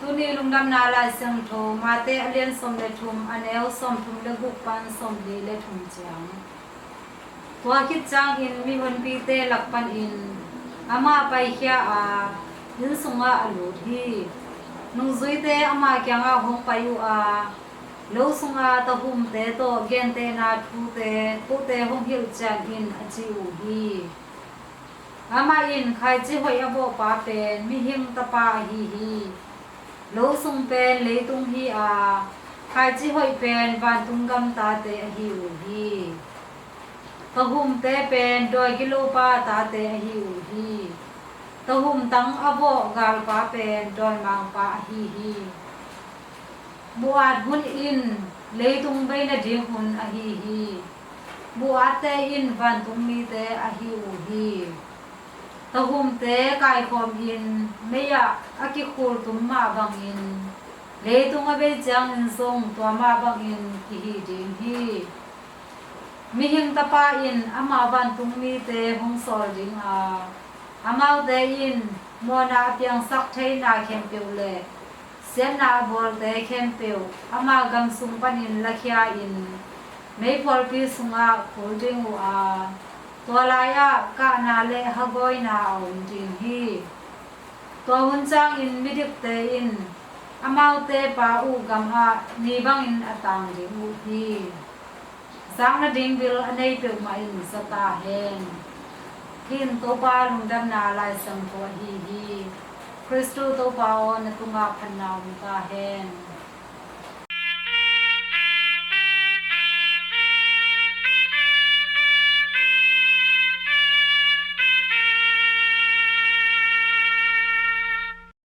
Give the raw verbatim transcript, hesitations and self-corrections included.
Tuni lungdamna Lai Siangtho, Mate a lian sawm le thum, a neu sawm thum le guk pan sawm li le thum ciang. Tua khit ciangin mihonpite lak panin amah paikhia a, inn sungah a lut hi. Nungzuite amah kiangah hong pai uh a, lo sunga tahumte tawh gentehna thute kote hong hilh ciat in, a ci uh hi. Amah in khaici hoih a vawhpa pen mihing tapa ahi hi. Lo sung pen leitung hi a, khaici hoih pen vantung gam tate ahi uh hi. Tahumte pen dawi gilopa tate ahi uh hi. Tahum tang a vawh galpa pen dawimangpa ahi hi. Buh-at hun in leitung bei nading hun ahi hi. Buh-atte in vantung mite ahi uh hi. Tahumte kaikhawmin mei-ah a kikhul tum mah bangin, leitung a bei ciangin zong tua mah bangin kihi ding hi. Mihing Tapa in ama vantung mite hong sawl ding a, amaute in mawhna a piangsak theina khempeuh le siatna a bawlte khempeuh ama gam sung panin lakhia-in, meiphualpi sungah khul ding uh a, tua lai-ah kahna le hagawina a om ding hi. Tua hun ciangin midikte in amaute pa uh gamah ni bangin a tang ding uh hi. Zakna ding bil a nei peuhmah in za ta hen. Hih in Topa lungdamna Lai Siangtho ahi hi. Khristu Topa aw, na tungah phatna om ta hen.